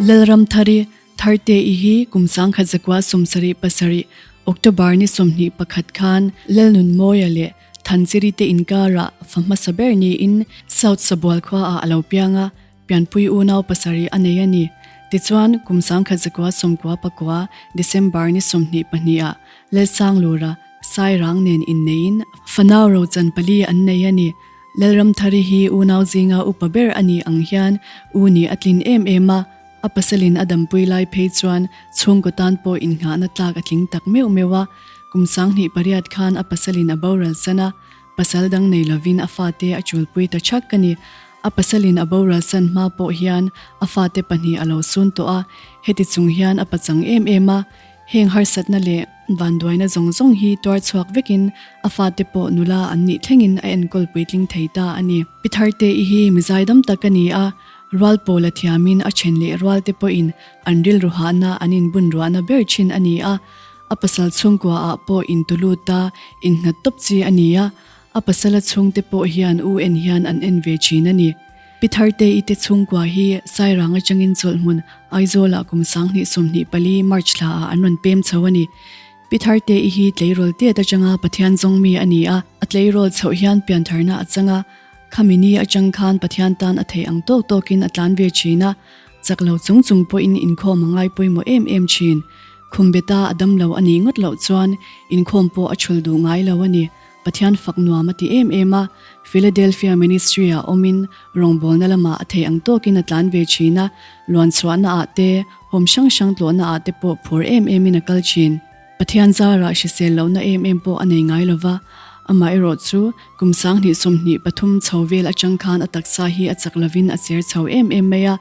Lalramthari, Tharte-i hi kum 1977 October ni 21 khan Lalnunmawia leh Thanchiri te inkarah fa hmasa ber niin South Sabual khuaah a lo piang a, pianpui unau pasarih a nei a ni. Tichuan, kum 1999 December ni 22 ah Lalsanglura, Sairang nen inneiin fanau rochan pali an nei a ni. Lalramthari hi unau zinga upa ber a nih ang hian u nih a tlin em em a, a pasalin a dampui lai phei chuan chhungkaw tan pawh innghahna tlak a tling tak meuh meuh a. Kum 28 khan a pasalin a boral san a, pasal dang nei lovin a fate a chulpui ta chhak a ni. A pasalin a boral san hma pawh hian a fate pahnih a lo sun tawh a, heti chung hian a pachang em em a. Heng harsatna leh vanduaina zawng zawng hi tuar chhuak vekin a fate pawh nula an nih thlengin a enkawl puitling thei ta a ni. Pi Tharte-i hi mi zaidam tak a ni a, rual pawl a thiamin a then leh rualte pawhin an rilru hahna an inbun ruahna ber thin a ni a, a pasal chhungkuaah pawh intulut a innghat tawp chi a ni a, a pasala chhungte pawh hian u en hian an en ve thin a ni. Pi Tharte-i te chhungkua hi Sairang atangin chawlhhmun Aizawl-ah kum 2024 March thlaah an rawn pem chho a ni. Pi Tharte-i hi tleirawl tiat atanga Pathian zawng mi a ni a, a tleirawl chhoh hian piantharna a chang a, khami ni atang khan Pathian tan a theih ang tawk tawkin a tlan ve thin a, chak lo chung chung pawhin inkhawm a ngai pawimawh em em thin. Khumbeta a dam lo a nih ngawt loh chuan inkhawm pawh a chhul duh ngai lo a ni. Pathian fak nuam a ti em em a, Philadelphia Ministry-ah awmin rawngbawlna lamah a thei ang tawkin a tlan ve thin a, luan chhuahnaah te, home hrang hrang tlawhnaah te pawh phur em emin a kal thin. Pathian zarah hrisel lohna em em pawh a nei ngai lo va, amaherawh chu kum 2023 chho vel atang khan a taksa hi a chak lovin a cher chho em em mai a,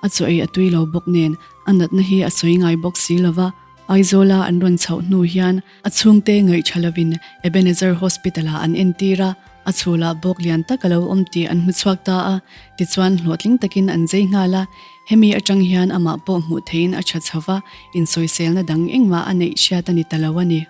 a chaw ei a tui lo bawk nen a natna hi a sawi ngai bawk si lo va. Aizawla an rawn chhoh hnu hian a chhungte ngaih tha lovin Ebenezer Hospital-ah an entir a, a chhulah bawk lian tak a lo awm tih an hmu chhuak ta a, tichuan hlawhtling takin an zei nghal a, hemi atang hian amah pawh hmuh theihin a tha chho va, insawiselna dang engmah a neih hriat a ni ta lo a ni.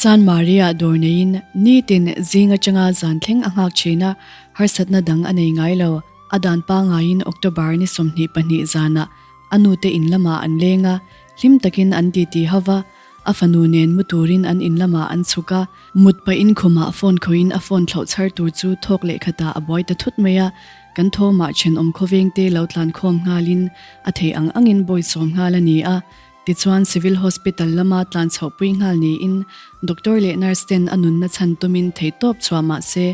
San Maria dawr neiin nitin zing atanga zan thleng a nghak thin a, harsatna dang a nei ngai lo. A dan pangaiin October ni 22 zanah a nute in lamah an leng a, Hlim takin an titi ho va, a fanu nen mu turin an in lamah an chhuk a, mut pahin khumah phone khawihin a phone thlauh chhar tur chu thawk leh khatah a buai ta thut mai a, kan thawmah thenawm khawvengte lo tlan khawm nghalin a theih ang angin bawi sawm nghal a ni a, tichuan Civil Hospital lama tlan chhohpui nghal niin Doctor leh Nurse ten a nunna chhan tumin theihtawp chhuah mah se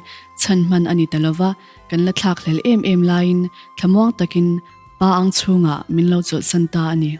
chhan hman a ni ta lo va, kan la thlak hlel em em laiin thlamuang takin Pa ang chhungah min lo chawlhsan ta a ni.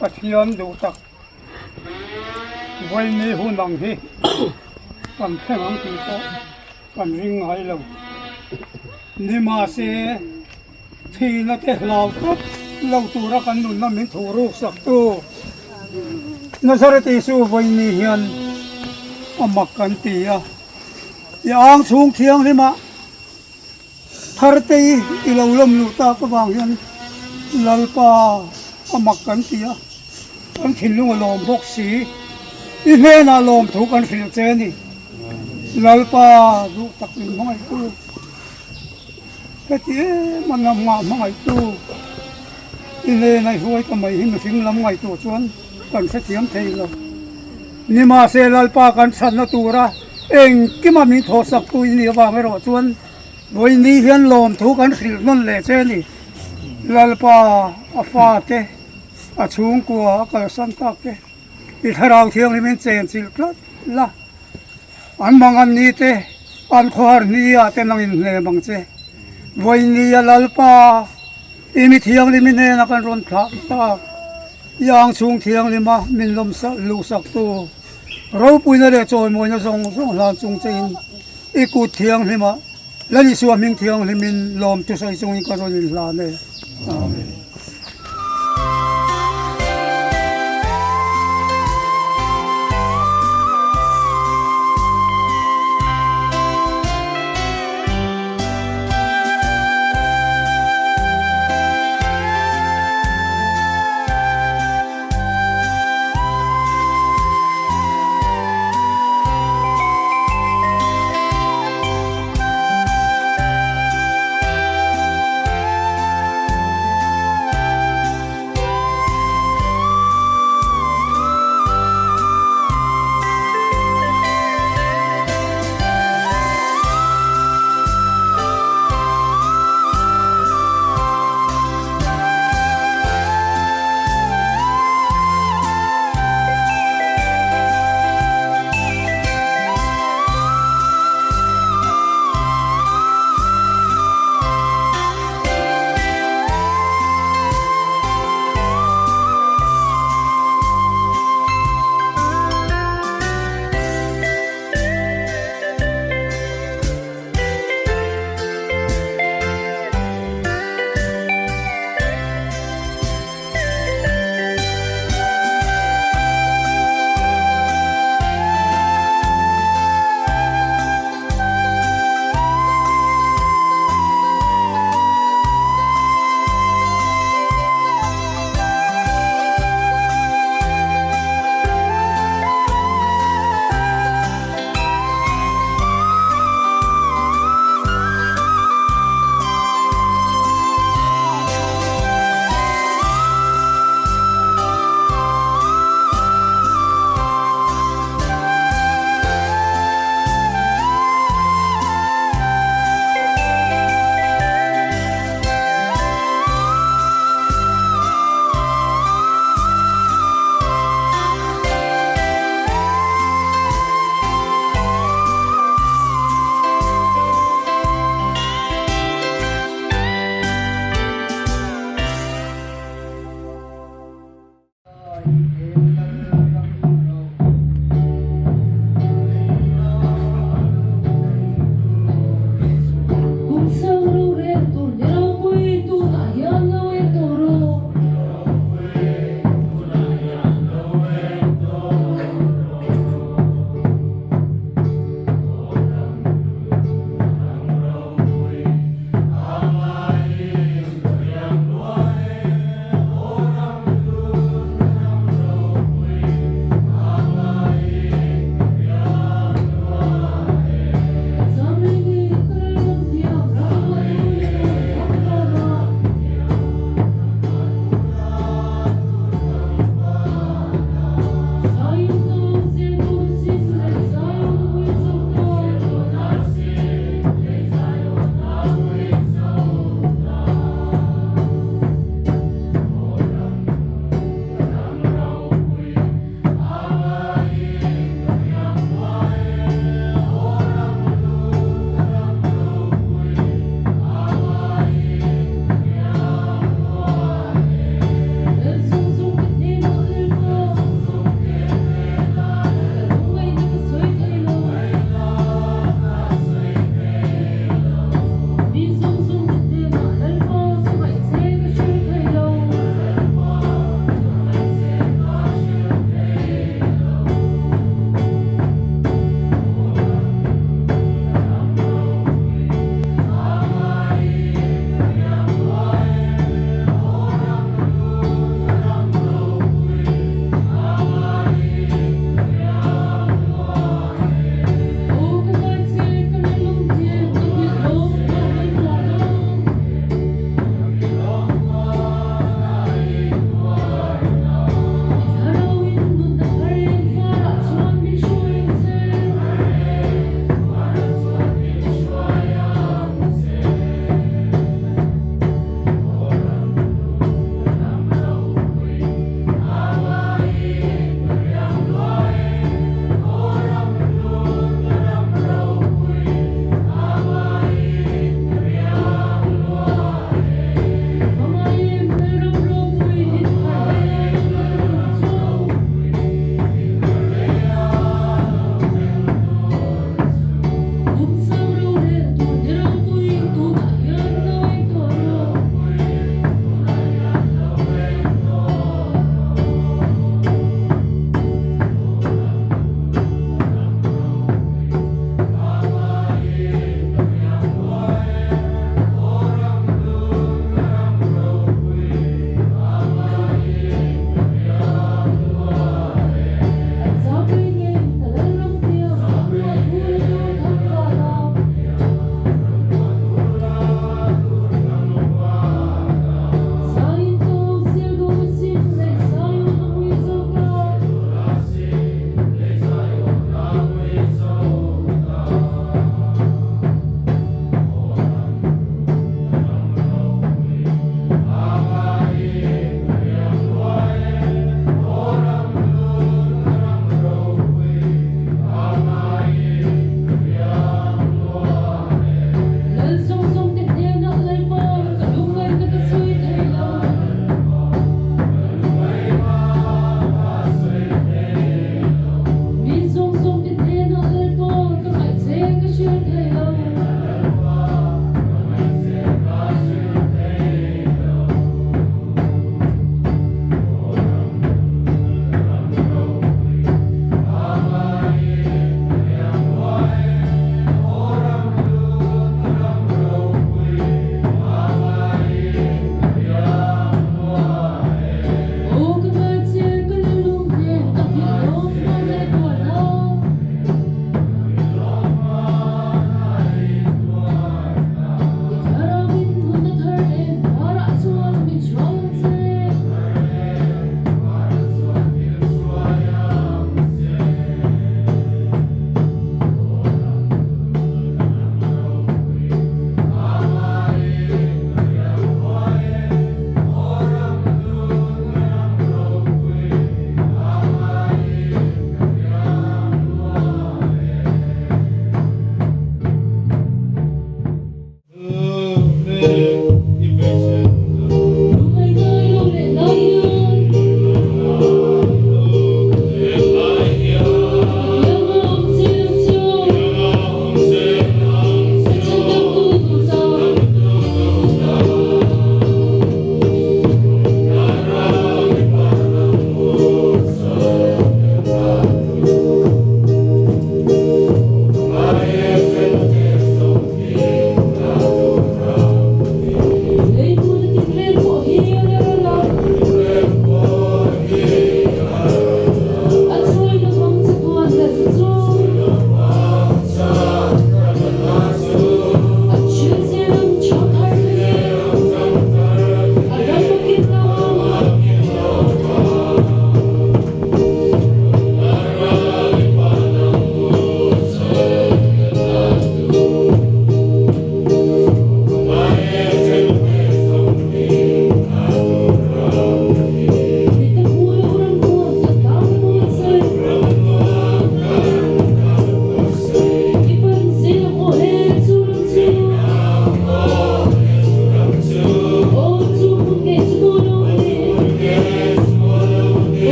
Pathian duh tak vawiini hun ang hi kan thleng ang tih pawh kan ring ngai lo. Nimahse, thihna te hlau tawp lo tura kan nunna min thuh ruk saktu Nazareth Isu vawiini hian a mak kan ti a, i ang chhung thianghlimah Tharte i lo lawm luh tak avang hian Lalpa a mak kan ti a, kan thinlung a lawm bawk si. I hnenah lawm thu kan hrilh che a ni. Lalpa duh tak min hmangaihtu, heti em a nam ngah hmangaihtu, i hnena i hruai ta mai hi mihring lam ngaihtuah chuan kan hrethiam thei lo. Nimahse Lalpa kan chhanna tura engkima min thawhsaktu i nih avang erawh chuan Vawiini hian lawmthu kan hrilh nawn leh che a ni. Lalpa a fate, a chhungkua a kalsan tak te, i thlarau thianghlimin chen chilh tlat la, an mangan ni te, an khawhar ni ah te nangin hnem ang che. Vawiini a Lalpa i mi thianghlimi hnena kan rawn thlah tak, i ang chhung thianghlima min lawmsak luhsaktu ropuina leh chawimawina zawng zawng hlan chung chein, I kut thianghlimah Lal Isua hming thianghlimin lawm thusawi chungin ka rawn inhlan e. Amen.